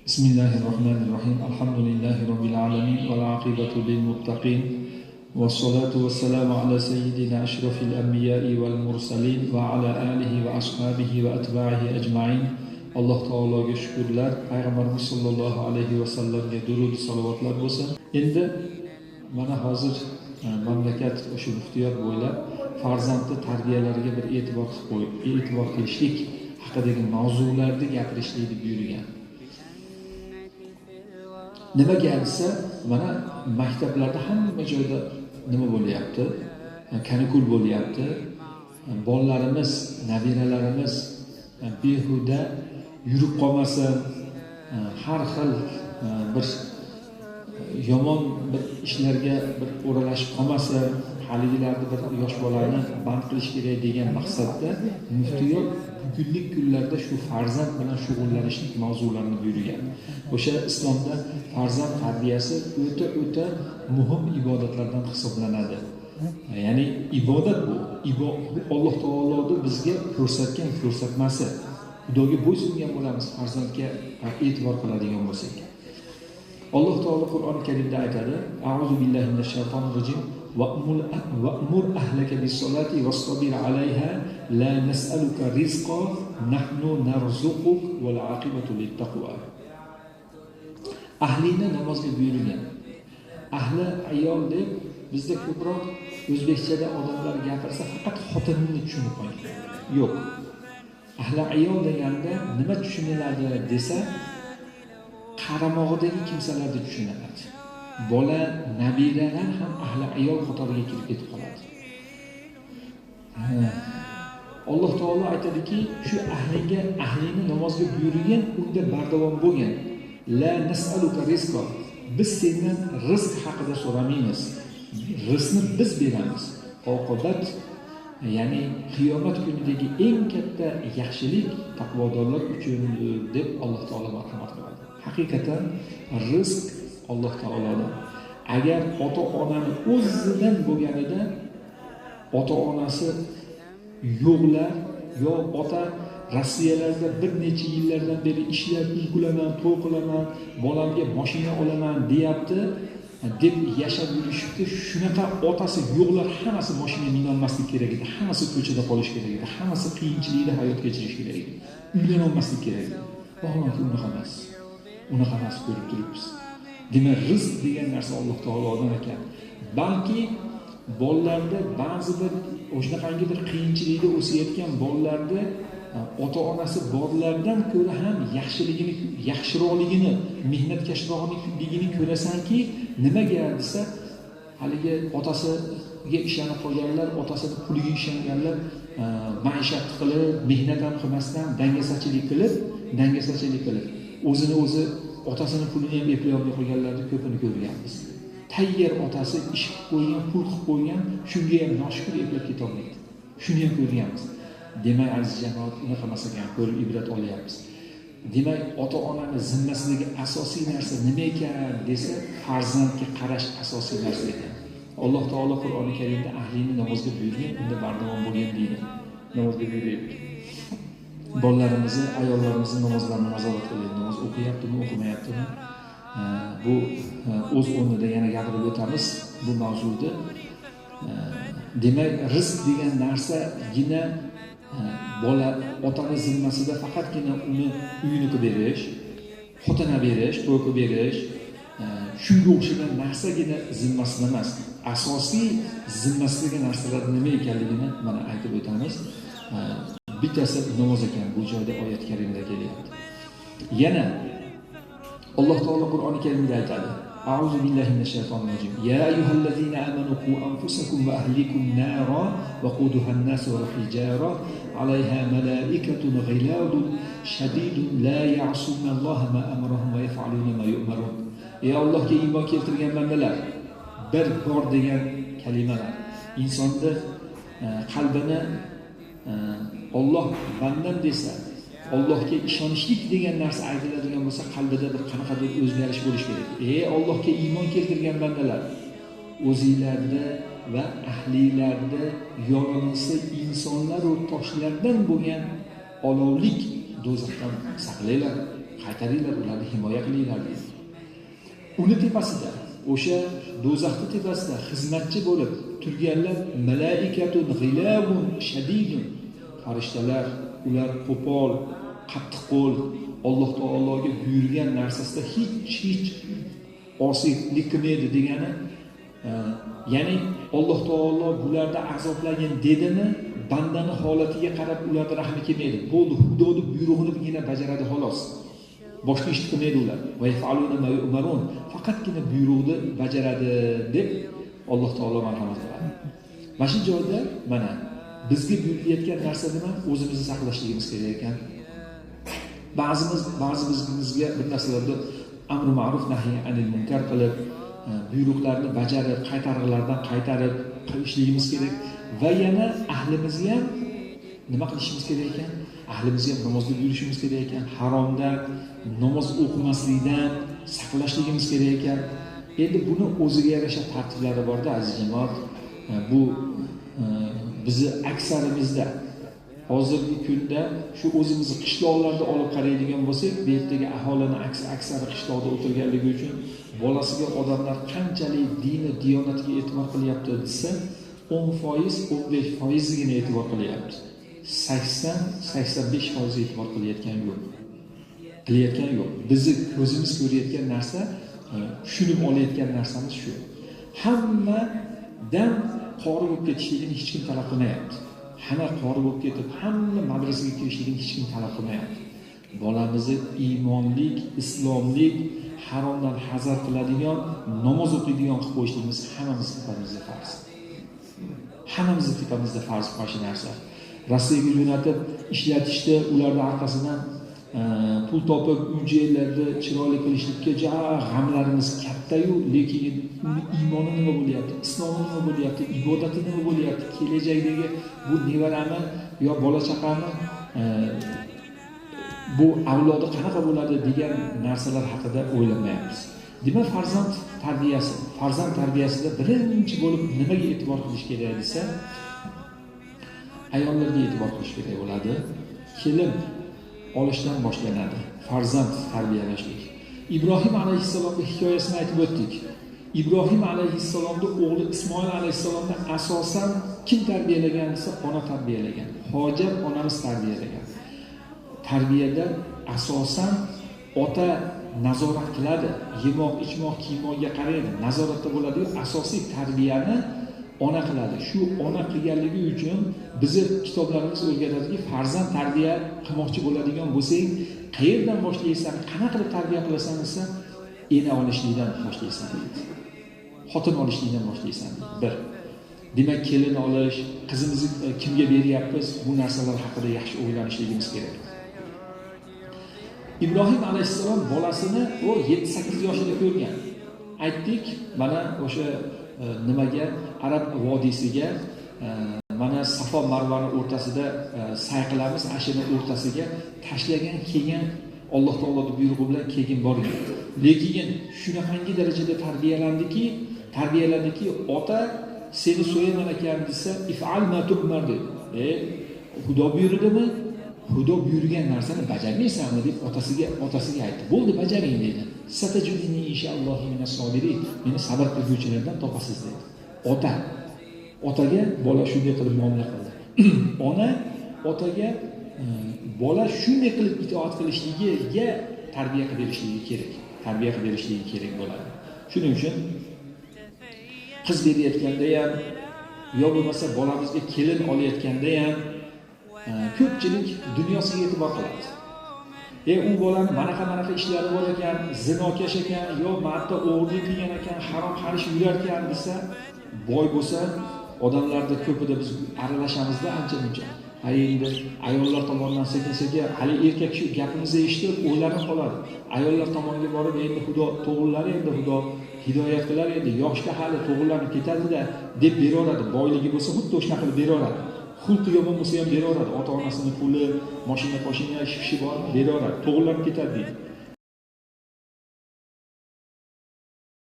Bismillahirrohmanirrohim. Alhamdulillahi robbil alamin val aqibatu lil muttaqin. Vassalatu vassalamu ala sayyidina ashrafil anbiya'i val mursalin va ala alihi va ashabihi va atba'ihi ajma'in. Alloh taologa shukrlar, payg'ambarimiz sollallohu alayhi va sallamga durud salovatlar bo'lsin. Endi mana hozir mamlakat o'sha muftiyat bo'ylab farzandni tarbiyalariga bir e'tibor qilib qo'yib, e'tibor qilishlik haqidagi mavzularni gapirishlikni buyurgan. Nimaga desa, mana maktablarda hamma joyda nima bo'lyapti? Kanikul bo'lyapti. Bolalarimiz, nabiralarimiz behuda yurib qolmasin, har xil bir yomon bir ishlarga bir o'ralashib qolmasin, haligilarni bir yosh bolani band qilish kerak degan maqsadda muftiyot bugunlik kunlarda shu farzand bilan shug'ullanishlik mavzularini buyurgan. O'sha islomda farzand tarbiyasi o'ta-o'ta muhim ibodatlardan hisoblanadi. Ya'ni ibodat bu. Alloh taoloning bizga ko'rsatgan ko'rsatmasi. Xudoga bo'ysungan bo'lamiz farzandga e'tibor qiladigan bo'lsak. Alloh taolo Qur'oni Karimda aytadi: A'uzu billahi minash shaytonir rojim. Wa'mur ahlaka bis-solati wastabir 'alayha la nas'aluka rizqa nahnu narzuquk wal 'aqibatu lit-taqwa. Ahlini namozga buyurgan. Ahli ayol deb bizda ko'proq o'zbekchada odamlar gapirsa faqat xotinini tushunib qolgan. Yo'q. Ahli ayol deganda nima tushuniladi desa, qaramog'idagi kimsalarni tushuniladi. Bola, nabiralar ham ahli ayol qatoriga kirib ketib qoladi. Alloh taolo aytadiki, shu ahliga, ahlini namozga buyurgan, unda bardavom bo'lgan. La nas'aluka rizqa. Biz sendan rizq haqida so'ramaymiz. Rizqni biz beramiz. Oqibat, ya'ni qiyomat kunidagi eng katta yaxshilik taqvodorlar uchun deb Alloh taolo marhamat qiladi. Haqiqatan rizq Alloh taolodan. Agar ota-onani o'zidan bo'lganida ota-onasi yo'qlar yo ota Rossiyalarda bir necha yillardan beri ishlab uy qilaman, to'y qilaman, bolamga mashina olaman deyapti deb yashab yurishibdi. Shunaqa otasi yo'qlar hammasi mashina minolmaslik kerak edi, hammasi ko'chada qolish kerak edi, hammasi qiyinchilikda hayot kechirish kerak edi, uylanolmaslik kerak edi. Vaholanki unaqa emas. Unaqa emas, ko'rib turibmiz. Demak, rizq degan narsa Alloh taolodan ekan. Balki bolalarda ba'zi bir o'shanaqangi bir qiyinchilikda o'sayotgan bolalarda ota-onasi borlardan ko'ra ham yaxshiligini, yaxshiroqligini, mehnatkashroqligini ko'rasanki, nimaga desa, haligi otasiga ishonib qolganlar, otasini puliga ishonganlar maishat qilib, mehnat ham qilmasdan dangasachilik qilib, o'zini o'zi otasini pulini ham eplay olmay qolganlarni ko'pini ko'rganmiz. Tayyor otasi ish qilib qo'ygan, pul qilib qo'ygan, shunga ham noshukur eplab keta olmaydi. Shuni ham ko'rganmiz. Demak, aziz jamoat, unaqa emas ekan, ko'rib ibrat olyapmiz. Demak, ota-onani zimmasidagi asosiy narsa nima ekan desa, farzandga qarash asosiy narsa ekan. Alloh taolo Qur'oni Karimda ahlini namozga buyurgan, unda bardavom bo'lgan deydi. Namozga buyuryapti. Bolalarimizni, ayollarimizni namozlarini nazorat qilaylik. Namoz o'qiyaptimi, o'qimayaptimi? Bu o'z o'rnida yana gapirib o'tamiz bu mavzuda. Demak, rizq degan narsagina bola otani zimmasida faqatgina uni uyini qilib berish, xotina berish, to'y qilib berish, shunga o'xshagan narsagina zimmasida emas. Asosiy zimmasidagi narsalar nima ekanligini mana aytib o'tamiz. Bittasi namoz ekan, bu joyda oyat karimda kelyapti. Yana Alloh taolo Qur'oni Karimda aytadi: A'uzu billahi minash shaytonir rojim. Ya ayyuhallazina amanu qu anfusakum va ahlikum nara va quduha an-nas wal hijara 'alayha malaikatun ghiladun shadidun la ya'suna Alloha ma amarahum va yaf'aluna ma yu'marun. Ey Allohga iymon keltirgan bandalar, bir bor degan kalimalar insonni qalbini Alloh bandam desa, Allohga ishonishlik degan narsa aytiladigan bo'lsa, qalbida bir qanaqadir o'zgarish bo'lishi kerak. Ey Allohga iymon keltirgan bandalar, o'zingizlarni va ahlinglarni yonilsa insonlar va toshlardan bo'lgan olovlik Do'zaxdan saqlanglar, qaytaringlar, ularni himoya qilinglar deydi. Uni tepasida, o'sha do'zaxni tepasida xizmatchi bo'lib turganlar malaikatun g'ilabun shadidun, farishtalar, ular qo'pol, qattiqqo'l, Alloh taologa buyurgan narsasida hech osiylik qilmaydi degani, ya'ni Alloh taolo bularni azoblagin dedimi, bandani holatiga qarab ularni rahmi kelmaydi. Bo'ldi, Xudoni buyrug'inigina bajaradi xolos. Boshqa ish qilmaydi ular. Va yafaluna ma yu'marun, faqatgina buyruqni bajaradi deb Alloh taolo marhamat qiladi. Mana shu joyda mana bizga buyurilayotgan narsa nima? O'zimizni saqlashligimiz kerak ekan. Ba'zimizga bir narsalarda amri ma'ruf nahiy anil munkar qilib, buyruqlarni bajarib, qaytarg'ilardan qaytarib qilishligimiz kerak va yana ahlimizga ham nima qilishimiz kerak ekan? Ahlimizga ham namozga buyurishimiz kerak ekan, haromdan, namoz o'qimaslikdan saqlashligimiz kerak ekan. Endi buni o'ziga yarasha tartiblari borda, aziz jamoat. Bu bizni aksarimizda hozirgi kunda shu o'zimizni qishloqlarda olib qaraydigan bo'lsak, bu yerdagi aholini aksari qishloqda o'tirganligi uchun bolasiga odamlar qanchalik dini, diyonatiga e'tibor qilyapti desa, 10%, 15%gina e'tibor qilyapti. 80-85% e'tibor qilayotgan yo'q. Qilayotgan yo'q. Bizni ko'zimiz ko'rayotgan narsa, tushunib olayotgan narsamiz shu. Hammadan qori bo'lib ketishligini hech kim talab qilmayapti. Hamma qori bo'lib ketib, hamma madrasaga kirishligini hech kim talab qilmayapti. Bolamizni iymonlik, islomlik, haromdan hazar qiladigan, namoz o'qiydigan qilib qo'yishligimiz hammamiz tepamizda farz. Hammamizni tepamizda farz mana shu narsa. Rossiyaga jo'natib ishlatishdi, ularning orqasidan pul topib uy-joylarni chiroyli qilishlikka ja g'amlarimiz katta-yu, lekin uni iymoni nima bo'lyapti, islomi nima bo'lyapti, ibodati nima bo'lyapti, kelajakdagi bu nevarani yo bola chaqani bu avlodi qanaqa bo'ladi degan narsalar haqida o'ylamayapmiz. Demak, farzand tarbiyasi, farzand tarbiyasida birinchi bo'lib nimaga e'tibor qilish kerak desa, ayollarga e'tibor qilish kerak bo'ladi. Kelin olishdan boshlanadi farzand tarbiyalashlik. Ibrohim alayhissalomning hikoyasini aytib o'tdik. Ibrohim alayhissalomning o'g'li Ismoil alayhissalomni asosan kim tarbiyalagan desa, ona tarbiyalagan. Hojar onamiz tarbiyalagan. Tarbiyada asosan ota nazorat qiladi, yemoq, ichmoq, kiymoqga qaraydi, nazoratda bo'ladi-yu, asosiy tarbiyani ona qiladi. Shu ona qilganligi uchun bizni kitoblarimiz o'rgatadiki, farzand tarbiya qilmoqchi bo'ladigan bo'lsang, qayerdan boshlaysan, qanaqa qilib tarbiya qilasan desa, ena olishlikdan boshlaysan deydi. Xotin olishlikdan boshlaysan deydi. Bir. Demak, kelin olish, qizimizni kimga beryapmiz, bu narsalar haqida yaxshi o'ylanishligimiz kerak. Ibrohim alayhissalom bolasini o 7-8 yoshida ko'rgan. Aytdik, mana o'sha nimaga, Arab vodiysiga, mana Safo Marvani o'rtasida say qilamiz, ashini o'rtasiga tashlagan, keyin Alloh taoloning buyrug'i bilan keyin borgan. Lekin shunaqangi darajada tarbiyalandiki, ota seni so'yaman ekan desa, if'al ma tu'mar dedi. Xudo buyurdimi? Xudo buyurgan narsani bajarmaysanmi deb otasiga aytdi. Bo'ldi, bajaring dedi. Satajudini inshaallohi minas sobirin. Meni sabr qilguvchilardan topasiz dedi. Ota otaga bola shunday qilib muomala qildi. Ona otaga bola shunday qilib itoat qilishligiga tarbiya qilib berishligi kerak. Tarbiya qilib berishligi kerak bo'ladi. Shuning uchun qiz berayotganda ham yo bo'lmasa bolamizga kelin olayotganda ham ko'pchilik dunyosiga e'tibor qiladi. U bolani manaqa ishlari bor ekan, zinokash ekan, yo marta o'g'irlik qilgan ekan, harom xarish yurar ekan desa, boy bo'lsa, odamlarda ko'pida biz aralashamizda ancha-muncha. Ha endi ayollar tomonidan sekin-sekin hali erkak shu gapimizni eshitib o'ylanib qoladi. Ayollar tomonga borib, endi Xudo to'g'rilari, endi Xudo hidoyat qilar, endi yoshda hali to'g'rilanib ketadi-da deb beraveradi. Boyligi bo'lsa xuddi o'shanaqa qilib beraveradi. Xulqi yomon bo'lsa ham beraveradi. Ota-onasini puli, mashina-poshina, ish-ishi bor, beraveradi. To'g'rilanib ketadi deydi.